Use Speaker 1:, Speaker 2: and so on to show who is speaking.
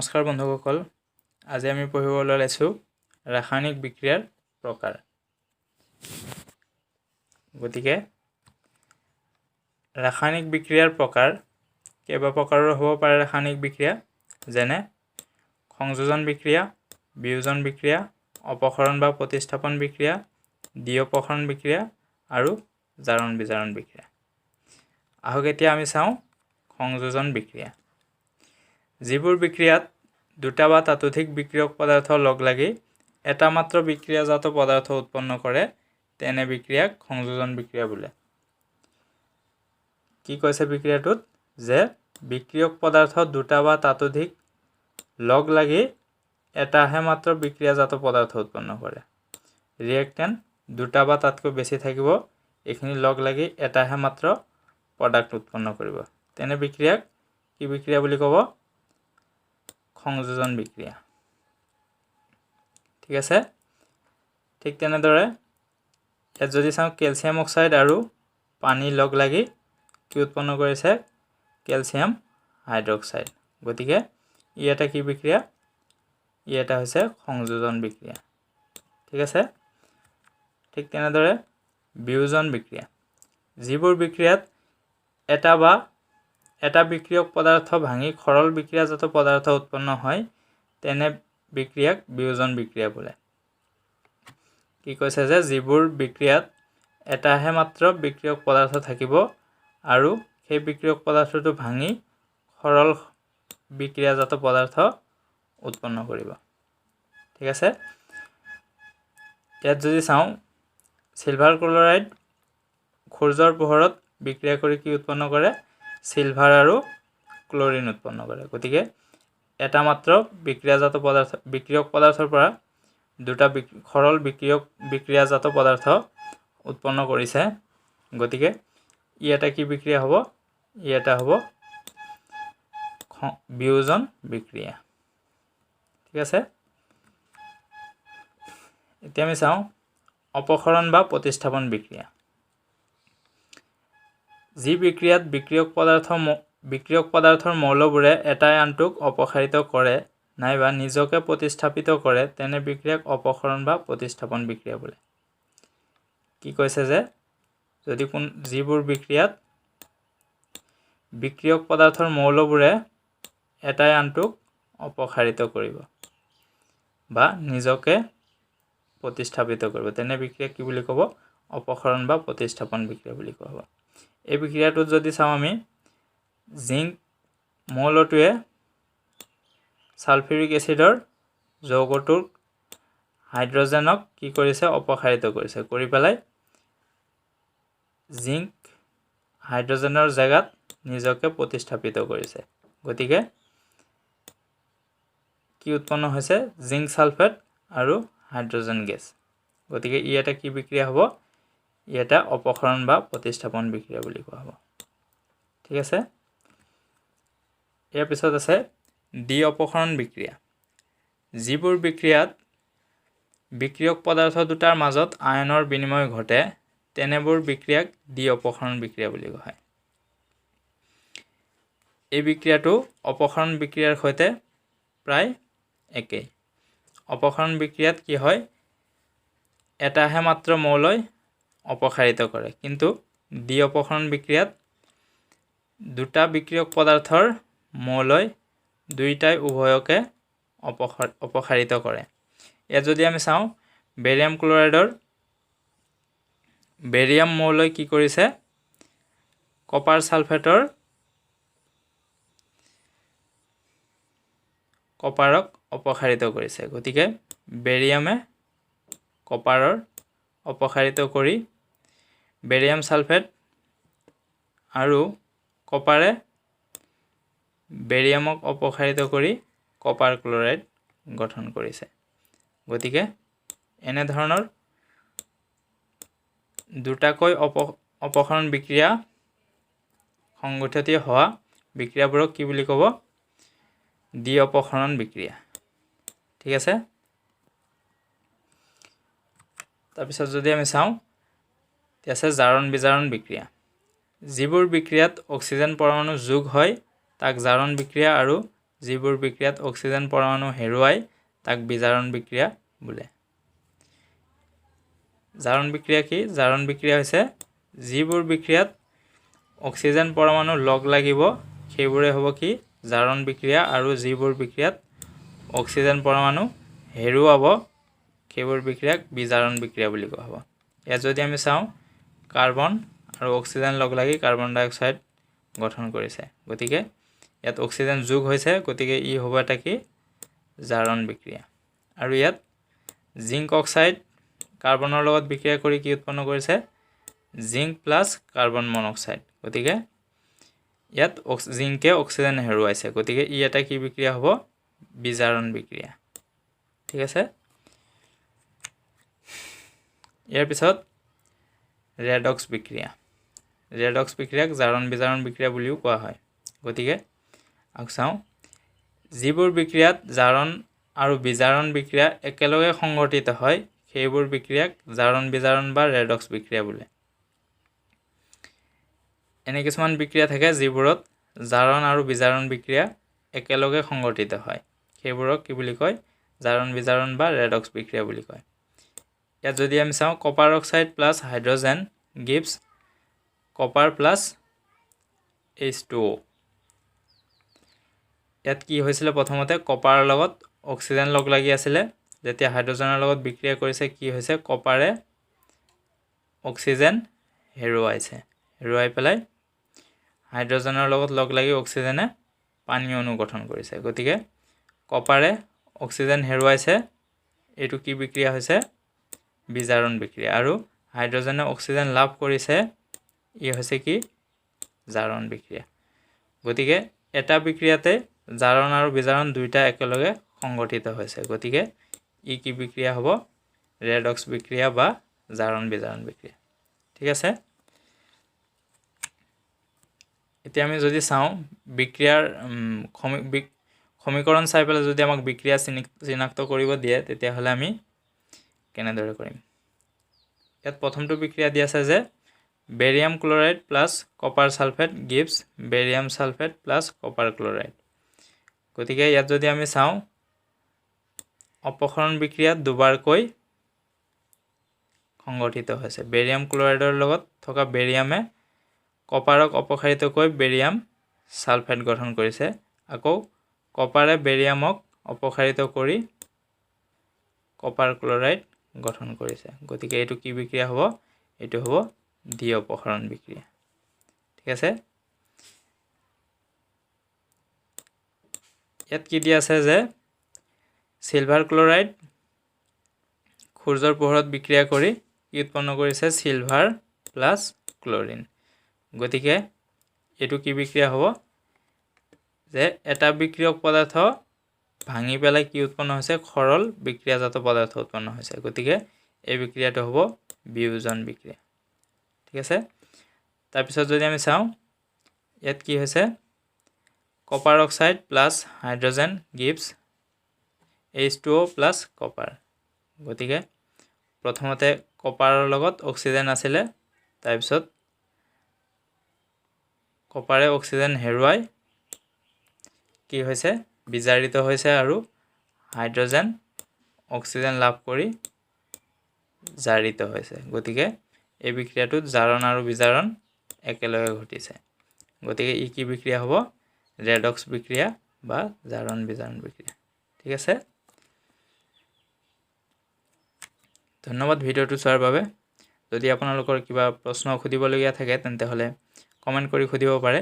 Speaker 1: নমস্কাৰ বন্ধুসকল, আজি আমি পঢ়িবলৈ ওলাইছোঁ ৰাসায়নিক বিক্ৰিয়াৰ প্ৰকাৰ। গতিকে ৰাসায়নিক বিক্ৰিয়াৰ প্ৰকাৰ কেইবা প্ৰকাৰৰ হ'ব পাৰে। ৰাসায়নিক বিক্ৰিয়া যেনে সংযোজন বিক্ৰিয়া, বিয়োজন বিক্ৰিয়া, অপসৰণ বা প্ৰতিস্থাপন বিক্ৰিয়া, দ্বি-অপসৰণ বিক্ৰিয়া আৰু জাৰণ বিজাৰণ বিক্ৰিয়া। আহক এতিয়া আমি চাওঁ সংযোজন বিক্ৰিয়া। যিবোৰ বিক্ৰিয়াত দুটা বা তাতোধিক বিক্ৰিয়ক পদাৰ্থ লগ লাগি এটা মাত্ৰ বিক্ৰিয়াজাত পদাৰ্থ উৎপন্ন কৰে, তেনে বিক্ৰিয়াক সংযোজন বিক্ৰিয়া বোলে। কি কৈছে বিক্ৰিয়াটোত? যে বিক্ৰিয়ক পদাৰ্থ দুটা বা তাতোধিক লগ লাগি এটাহে মাত্ৰ বিক্ৰিয়াজাত পদাৰ্থ উৎপন্ন কৰে। ৰিয়েক্টেণ্ট দুটা বা তাতকৈ বেছি থাকিব, এইখিনি লগ লাগি এটাহে মাত্ৰ প্ৰডাক্ট উৎপন্ন কৰিব। তেনে বিক্ৰিয়াক কি বিক্ৰিয়া বুলি ক'ব? সংযোজন বিক্ৰিয়া। ঠিক আছে। ঠিক তেনেদৰে ইয়াত যদি চাওঁ, কেলছিয়াম অক্সাইড আৰু পানী লগ লাগি কি উৎপন্ন কৰিছে? Calcium hydroxide. গতিকে ই এটা কি বিক্ৰিয়া? ই এটা হৈছে সংযোজন বিক্ৰিয়া। ঠিক আছে। ঠিক তেনেদৰে বিয়োজন বিক্ৰিয়া। যিবোৰ বিক্ৰিয়াত এটা বা এটা বিক্ৰিয়ক পদাৰ্থ ভাঙি সৰল বিক্ৰিয়াজাত পদাৰ্থ উৎপন্ন হয়, তেনে বিক্ৰিয়াক বিয়োজন বিক্ৰিয়া বোলে। কি কৈছে যে যিবোৰ বিক্ৰিয়াত এটাহে মাত্ৰ বিক্ৰিয়ক পদাৰ্থ থাকিব আৰু সেই বিক্ৰিয়ক পদাৰ্থটো ভাঙি সৰল বিক্ৰিয়াজাত পদাৰ্থ উৎপন্ন কৰিব। ঠিক আছে। ইয়াত যদি চাওঁ, চিলভাৰ ক্লৰাইড সূৰ্যৰ পোহৰত বিক্ৰিয়া কৰি কি উৎপন্ন কৰে? চিলভাৰ আৰু ক্লৰিন উৎপন্ন কৰে। গতিকে এটা মাত্ৰ বিক্ৰিয়াজাত পদাৰ্থ, বিক্ৰিয়ক পদাৰ্থৰ পৰা দুটা সৰল বিক্ৰিয়াজাত পদাৰ্থ উৎপন্ন কৰিছে। গতিকে ই এটা কি বিক্ৰিয়া হ'ব? ই এটা হ'ব বিয়োজন বিক্ৰিয়া। ঠিক আছে। এতিয়া আমি চাওঁ অপসৰণ বা প্ৰতিস্থাপন বিক্ৰিয়া। যি বিক্ৰিয়াত বিক্ৰিয়ক পদাৰ্থৰ মৌলবোৰে এটাই আনটোক অপসাৰিত কৰে নাইবা নিজকে প্ৰতিস্থাপিত কৰে, তেনে বিক্ৰিয়াক অপসৰণ বা প্ৰতিস্থাপন বিক্ৰিয়া বোলে। কি কৈছে যে যদি যিবোৰ বিক্ৰিয়াত বিক্ৰিয়ক পদাৰ্থৰ মৌলবোৰে এটাই আনটোক অপসাৰিত কৰিব বা নিজকে প্ৰতিস্থাপিত কৰিব, তেনে বিক্ৰিয়াক কি বুলি ক'ব? অপসৰণ বা প্ৰতিস্থাপন বিক্ৰিয়া বুলি কোৱা হ'ব। এই বিক্ৰিয়াটোত যদি চাওঁ আমি, জিংক মৌলটোৱে ছালফিউৰিক এচিডৰ যৌগটোৰ হাইড্ৰজেনক কি কৰিছে? অপসাৰিত কৰিছে, কৰি পেলাই জিংক হাইড্ৰজেনৰ জেগাত নিজকে প্ৰতিস্থাপিত কৰিছে। গতিকে কি উৎপন্ন হৈছে? জিংক ছালফেট আৰু হাইড্ৰজেন গেছ। গতিকে ই এটা কি বিক্ৰিয়া হ'ব? ই এটা অপসৰণ বা প্ৰতিস্থাপন বিক্ৰিয়া বুলি কোৱা হ'ব। ঠিক আছে। ইয়াৰ পিছত আছে দ্বি অপসৰণ বিক্ৰিয়া। যিবোৰ বিক্ৰিয়াত বিক্ৰিয়ক পদাৰ্থ দুটাৰ মাজত আয়নৰ বিনিময় ঘটে, তেনেবোৰ বিক্ৰিয়াক দ্বি অপসৰণ বিক্ৰিয়া বুলি কোৱা হয়। এই বিক্ৰিয়াটো অপসৰণ বিক্ৰিয়াৰ সৈতে প্ৰায় একেই। অপসৰণ বিক্ৰিয়াত কি হয়? এটাহে মাত্ৰ মৌলই অপসাৰিত কৰে, কিন্তু দ্বি অপসৰণ বিক্ৰিয়াত দুটা বিক্ৰিয়ক পদাৰ্থৰ মৌলই দুয়োটাই উভয়কে অপসাৰিত কৰে। ইয়াত যদি আমি চাওঁ, বেৰিয়াম ক্লৰাইডৰ বেৰিয়াম মৌলই কি কৰিছে? কপাৰ ছালফেটৰ কপাৰক অপসাৰিত কৰিছে। গতিকে বেৰিয়ামে কপাৰৰ অপসাৰিত কৰি বেৰিয়াম ছালফেট আৰু কপাৰে বেৰিয়ামক অপসাৰিত কৰি কপাৰ ক্লৰাইড গঠন কৰিছে। গতিকে এনেধৰণৰ দুটাকৈ অপসৰণ বিক্ৰিয়া সংগঠিত হোৱা বিক্ৰিয়াবোৰক কি বুলি ক'ব? দ্বি অপসৰণ বিক্ৰিয়া। ঠিক আছে। তাৰপিছত যদি আমি চাওঁ, আছে জাৰণ বিজাৰণ বিক্ৰিয়া। যিবোৰ বিক্ৰিয়াত অক্সিজেন পৰমাণু যোগ হয় তাক জাৰণ বিক্ৰিয়া আৰু যিবোৰ বিক্ৰিয়াত অক্সিজেন পৰমাণু হেৰুৱাই তাক বিজাৰণ বিক্ৰিয়া বোলে। জাৰণ বিক্ৰিয়া কি? জাৰণ বিক্ৰিয়া হৈছে যিবোৰ বিক্ৰিয়াত অক্সিজেন পৰমাণু লগ লাগিব সেইবোৰে হ'ব কি? জাৰণ বিক্ৰিয়া। আৰু যিবোৰ বিক্ৰিয়াত অক্সিজেন পৰমাণু হেৰুৱাব সেইবোৰ বিক্ৰিয়াক বিজাৰণ বিক্ৰিয়া বুলি কোৱা হ'ব। ইয়াত যদি আমি চাওঁ, কাৰ্বন আৰু অক্সিজেন লগ লাগি কাৰ্বন ডাই অক্সাইড গঠন কৰিছে, গতিকে ইয়াত অক্সিজেন যোগ হৈছে, গতিকে ই হ'ব এটা কি? জাৰণ বিক্ৰিয়া। আৰু ইয়াত জিংক অক্সাইড কাৰ্বনৰ লগত বিক্ৰিয়া কৰি কি উৎপন্ন কৰিছে? জিংক প্লাছ কাৰ্বন মনক্সাইড, গতিকে ইয়াত জিংকে অক্সিজেন হেৰুৱাইছে, গতিকে ই এটা কি বিক্ৰিয়া হ'ব? বিজাৰণ বিক্ৰিয়া। ঠিক আছে। ইয়াৰ পিছত ৰেডক্স বিক্ৰিয়া। ৰেডক্স বিক্ৰিয়াক জাৰণ বিজাৰণ বিক্ৰিয়া বুলিও কোৱা হয়। গতিকে আকৌ চাওঁ, যিবোৰ বিক্ৰিয়াত জাৰণ আৰু বিজাৰণ বিক্ৰিয়া একেলগে সংঘটিত হয় সেইবোৰ বিক্ৰিয়াক জাৰণ বিজাৰণ বা ৰেডক্স বিক্ৰিয়া বোলে। এনে কিছুমান বিক্ৰিয়া থাকে যিবোৰত জাৰণ আৰু বিজাৰণ বিক্ৰিয়া একেলগে সংঘটিত হয়, সেইবোৰক কি বুলি কয়? জাৰণ বিজাৰণ বা ৰেডক্স বিক্ৰিয়া বুলি কয়। ইয়াত যদি আমি চাওঁ, copper oxide plus hydrogen gives copper plus H2O। ইয়াত কি হৈছিলে? প্ৰথমতে কপাৰৰ লগত অক্সিজেন লগ লাগি আছিলে, যেতিয়া হাইড্ৰজেনৰ লগত বিক্ৰিয়া কৰিছে কি হৈছে? কপাৰে অক্সিজেন হেৰুৱাইছে, হেৰুৱাই পেলাই হাইড্ৰজেনৰ লগত লগ লাগি অক্সিজেনে পানী অণু গঠন কৰিছে। গতিকে কপাৰে অক্সিজেন হেৰুৱাইছে, এইটো কি বিক্ৰিয়া হৈছে? বিজাৰণ বিক্ৰিয়া। আৰু হাইড্ৰজেনে অক্সিজেন লাভ কৰিছে, ই হৈছে কি? জাৰণ বিক্ৰিয়া। গতিকে এটা বিক্ৰিয়াতে জাৰণ আৰু বিজাৰণ দুইটা একেলগে সংঘটিত হৈছে, গতিকে ই কি বিক্ৰিয়া হ'ব? ৰেডক্স বিক্ৰিয়া বা জাৰণ বিজাৰণ বিক্ৰিয়া। ঠিক আছে। এতিয়া আমি যদি চাওঁ, বিক্ৰিয়াৰ সমীকৰণ চাই পেলাই যদি আমাক বিক্ৰিয়া চিনাক্ত কৰিব দিয়ে তেতিয়াহ'লে আমি কেনেদৰে কৰিম? ইয়াত প্ৰথমটো বিক্ৰিয়া দি আছে যে barium chloride plus copper sulphate gives barium sulphate plus copper chloride. গতিকে ইয়াত যদি আমি চাওঁ, অপসাৰণ বিক্ৰিয়া দুবাৰকৈ সংঘটিত হৈছে। বেৰিয়াম ক্লৰাইডৰ লগত থকা বেৰিয়ামে কপাৰক অপসাৰিত কৰি বেৰিয়াম ছালফেট গঠন কৰিছে, আকৌ কপাৰে বেৰিয়ামক অপসাৰিত কৰি কপাৰ ক্লৰাইড গঠন কৰিছে। গতিকে এইটো কি বিক্ৰিয়া হ'ব? এইটো হ'ব দ্বি অপসাৰণ বিক্ৰিয়া। ঠিক আছে। ইয়াত কি দিয়া আছে যে চিলভাৰ ক্লৰাইড সূৰ্যৰ পোহৰত বিক্ৰিয়া কৰি কি উৎপন্ন কৰিছে? Silver plus chlorine. গতিকে এইটো কি বিক্ৰিয়া হ'ব? যে এটা বিক্ৰিয়ক পদাৰ্থ ভাঙি পেলাই কি উৎপন্ন হৈছে? সৰল বিক্ৰিয়াজাত পদাৰ্থ উৎপন্ন হৈছে। গতিকে এই বিক্ৰিয়াটো হ'ব বিয়োজন বিক্ৰিয়া। ঠিক আছে। তাৰপিছত যদি আমি চাওঁ, ইয়াত কি হৈছে? Copper oxide plus hydrogen gives H2O plus copper. গতিকে প্ৰথমতে কপাৰৰ লগত অক্সিজেন আছিলে, তাৰপিছত কপাৰে অক্সিজেন হেৰুৱাই কি হৈছে? বিজাৰিত হৈছে আৰু হাইড্ৰজেন অক্সিজেন লাভ কৰি জাৰিত হৈছে। গতিকে এই বিক্ৰিয়াটোত জাৰণ আৰু বিজাৰণ একেলগে ঘটিছে। গতিকে ই কি বিক্ৰিয়া হ'ব? ৰেডক্স বিক্ৰিয়া বা জাৰণ বিজাৰণ বিক্ৰিয়া। ঠিক আছে। ধন্যবাদ ভিডিঅ'টো চোৱাৰ বাবে। যদি আপোনালোকৰ কিবা প্ৰশ্ন সুধিবলগীয়া থাকে তেন্তে হ'লে কমেণ্ট কৰি সুধিব পাৰে।